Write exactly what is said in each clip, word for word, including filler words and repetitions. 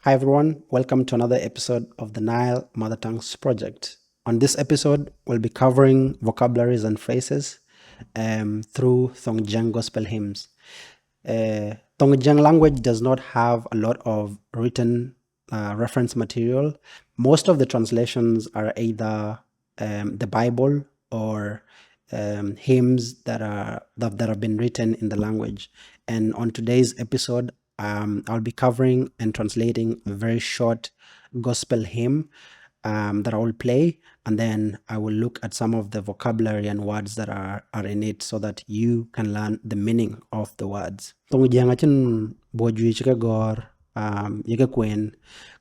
Hi everyone, welcome to another episode of the Nile Mother Tongues Project. On this episode, we'll be covering vocabularies and phrases um, through Thongjiang gospel hymns. Uh, Thongjiang language does not have a lot of written uh, reference material. Most of the translations are either um, the Bible or um, hymns that are that, that have been written in the language. And on today's episode, um, I'll be covering and translating a very short gospel hymn um, that I will play, and then I will look at some of the vocabulary and words that are, are in it so that you can learn the meaning of the words. Thongjiang acïn buɔ̈c juëc ke gɔ̈ɔ̈r um, ye ke kueen.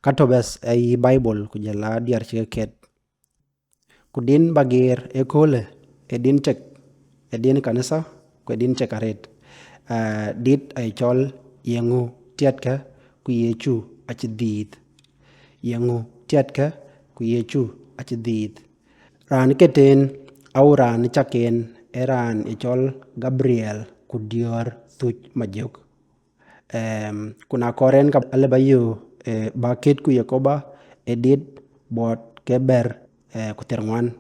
Ka tɔ̈ bɛ̈th ë Bible ku jɔl a diɛɛr cï ke ket. Ku din ba geer ëköölë, ee din cek, ee din kanitha, ku ee din cek arëët. Uh, dit aye cɔl yeŋö tiɛtkë ku Yecu acï dhiith. Yeŋö tiɛtkë ku Yecu acï dhiith. Raan ke teen, au raan cak en, ee raan ye cɔl Gabriel ku diɔ̈ɔ̈r thuc majök. Um, ku na kɔɔr en ka alë ba yök uh, ba ket ku Yakoba ee dit buɔt ke bɛ̈t uh, ku thiɛ̈r ŋuan.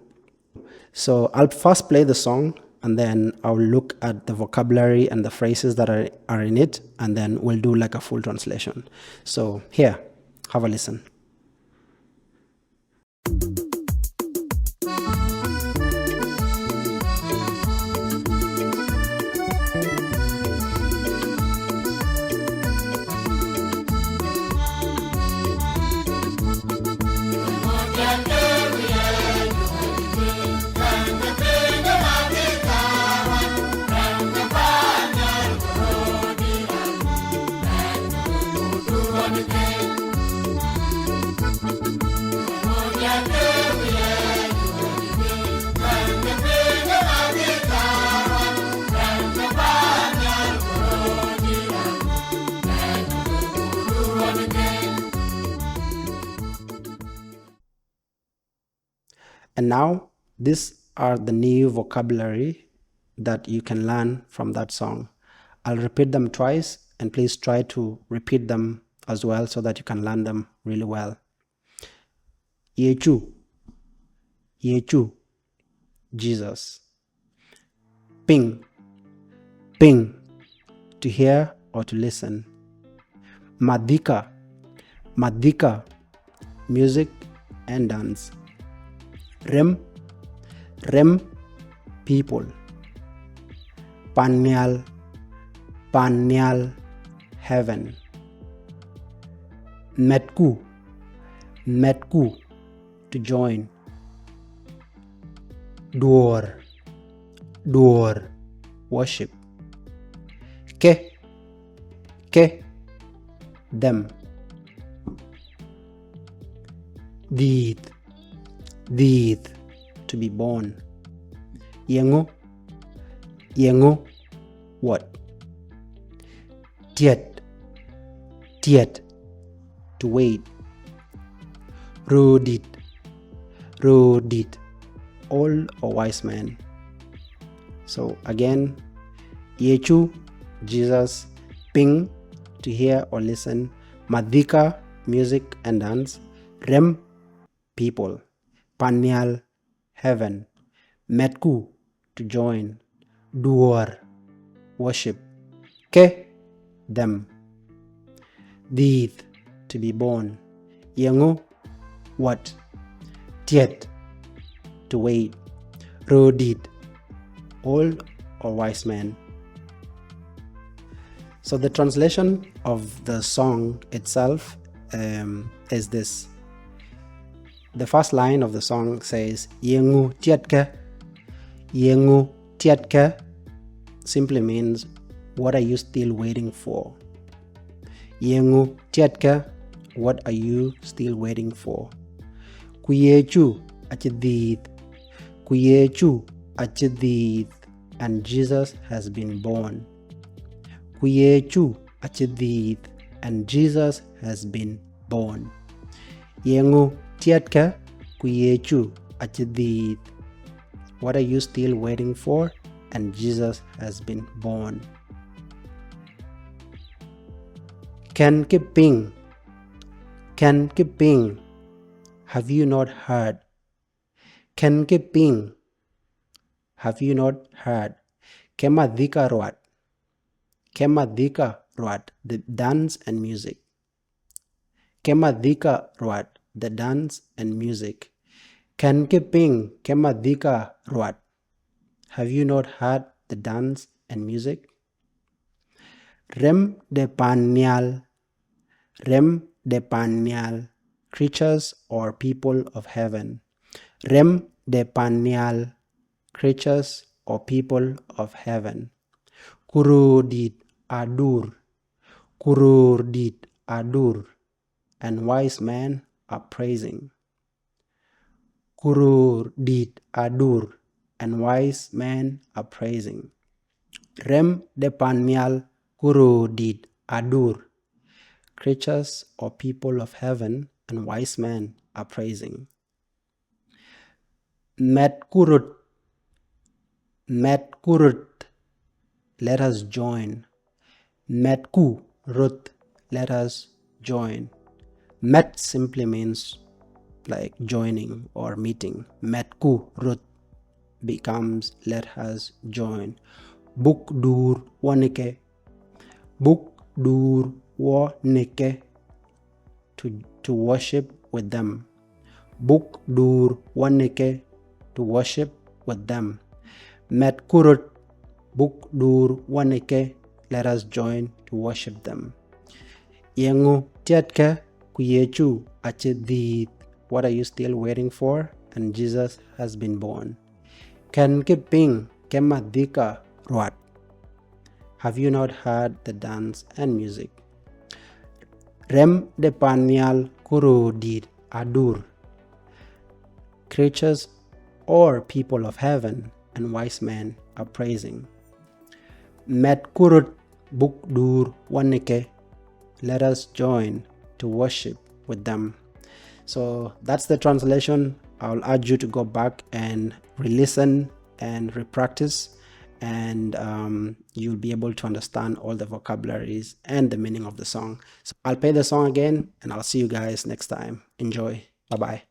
So I'll first play the song and then I'll look at the vocabulary and the phrases that are, are in it, and then we'll do like a full translation. So here, have a listen. And now, these are the new vocabulary that you can learn from that song. I'll repeat them twice, and please try to repeat them as well so that you can learn them really well. Yecu, Yecu, Jesus. Piŋ, piŋ, to hear or to listen. Madhika, madhika, music and dance. Rem, rem, people. Pan nhial, pan nhial, heaven. Mɛtku, mɛtku, to join. Duɔ̈ɔ̈r, duɔ̈ɔ̈r, worship. Ke, ke, them. Dhiith, dhiith, to be born. Yeŋö, yeŋö, what. Tiɛt, tiɛt, to wait. Röördït, röördït, old or wise man. So again, Yecu, Jesus, piŋ, to hear or listen. Madhika, music and dance. Rem, people. Pan nhial, heaven. Mɛtku, to join. Duɔ̈ɔ̈r, worship. Ke, them. Dhiith, to be born. Yeŋö, what. Tiɛt, to wait. Röördït, old or wise man. So the translation of the song itself um, is this. The first line of the song says, Yeŋö tiɛtkë, yeŋö tiɛtkë simply means, what are you still waiting for? Yeŋö tiɛtkë, what are you still waiting for? Ku Yecu acï dhiith, ku Yecu acï dhiith, and Jesus has been born. Ku Yecu acï dhiith, and Jesus has been born. Yeŋö tiɛtkë, ku Yecu acï dhiith. What are you still waiting for? And Jesus has been born. Kɛ̈nkë piŋ, Kɛn kë piŋ, have you not heard? Kɛn kë piŋ, have you not heard? Ke madhika ruat. Ke madhika ruat, the dance and music. Ke madhika ruat, the dance and music. Kɛn kë piŋ, ke madhika ruat. Have you not heard the dance and music? Rem de pan nhial. Rem de pan nhial. Creatures or people of heaven. Rem de pan nhial. Creatures or people of heaven. Ku röördït adur. Ku röördït adur. And wise men are praising. Ku röördït adur. And wise men are praising. Rem de pan nhial, ku röördït adur. Creatures or people of heaven and wise men are praising. Mɛtku röt. Mɛtku röt. Let us join. Mɛtku röt. Let us join. Mɛt simply means like joining or meeting. Mɛtku röt becomes let us join. Buk duur wɔ në ke. Buk duur wɔ në ke. To, to worship with them. Buk duur wɔ në ke, to worship with them. Mɛtku röt. Buk duur wɔ në ke. Let us join to worship them. Yeŋö tiɛtkë ku Yecu acï dhiëëth? What are you still waiting for? And Jesus has been born. Kɛn kë piŋ, ke madhika ruat? Have you not heard the dance and music? Rem de pan nhial, ku röördït adur. Creatures or people of heaven and wise men are praising. Mɛtku röt. Buk duur wɔ në ke. Let us join to worship with them. So that's the translation. I'll urge you to go back and re-listen and re-practice, and um, you'll be able to understand all the vocabularies and the meaning of the song. So I'll play the song again, and I'll see you guys next time. Enjoy. Bye-bye.